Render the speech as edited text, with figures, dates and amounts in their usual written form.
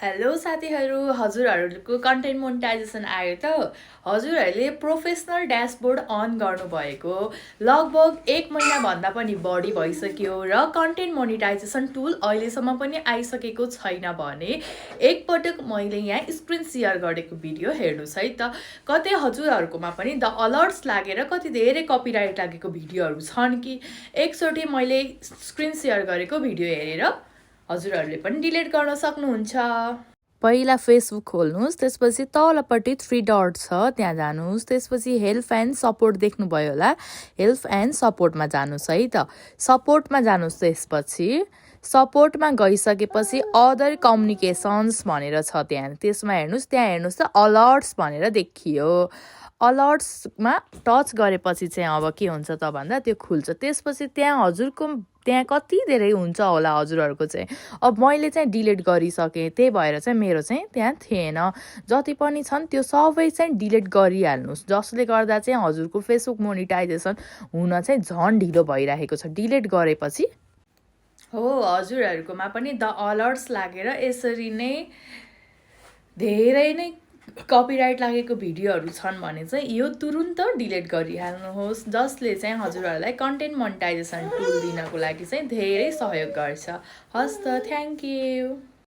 Hello साथीहरू, हजुरहरूको content monetisation आयो त? हजुरहरूले प्रोफेसनल ड्यासबोर्ड अन गर्नुभएको लगभग 1 महिनाभन्दा पनि बढी भइसक्यो र कन्टेन्ट मोनेटाइजेसन टुल अहिलेसम्म पनि आइसकेको छैन भने एकपटक मैले यहाँ स्क्रिन सेयर गरेको भिडियो हेर्नुहोस् है त। कतै हजुरहरूकोमा पनि द अलर्ट्स लागेर कति धेरै कपिराइट लागेको भिडियोहरू छन् कि एकचोटि मैले स्क्रिन सेयर गरेको भिडियो हेरेर हजुरहरूले पनि डिलिट गर्न सक्नुहुन्छ। पहिला फेसबुक खोल्नुहोस्, त्यसपछि तलपट्टि 3 डट छ त्यहाँ जानुहोस्, त्यसपछि हेल्प एन्ड सपोर्ट देख्नुभयो होला, हेल्प एन्ड सपोर्टमा जानुहोस् है त। सपोर्टमा जानुहोस्, त्यसपछि सपोर्टमा गइसकेपछि अदर कम्युनिकेसन्स भनेर छ त्यहाँ, त्यसमा हेर्नुहोस्, त्यहाँ हेर्नुहोस् त अलर्ट्स भनेर देखियो। अलर्ट्समा टच गरेपछि चाहिँ अब के हुन्छ त भन्दा त्यो खुल्छ, त्यसपछि त्यहाँ कति धेरै हुन्छ होला हजुरहरूको चाहिँ। अब मैले चाहिँ डिलिट गरिसकेँ, त्यही भएर चाहिँ मेरो चाहिँ त्यहाँ थिएन। जति पनि छन् त्यो सबै चाहिँ डिलिट गरिहाल्नुहोस्, जसले गर्दा चाहिँ हजुरको फेसबुक मोनेटाइजेसन हुन चाहिँ झन् ढिलो भइरहेको छ डिलिट गरेपछि। हो, हजुरहरूकोमा पनि द अलर्ट्स लागेर यसरी नै धेरै नै कपिराइट लागेको भिडियोहरू छन् भने चाहिँ यो तुरुन्त डिलिट गरिहाल्नुहोस्, जसले चाहिँ हजुरहरूलाई कन्टेन्ट मोनेटाइजेसन टुल दिनको लागि चाहिँ धेरै सहयोग गर्छ। हस् त, थ्याङ्क यू।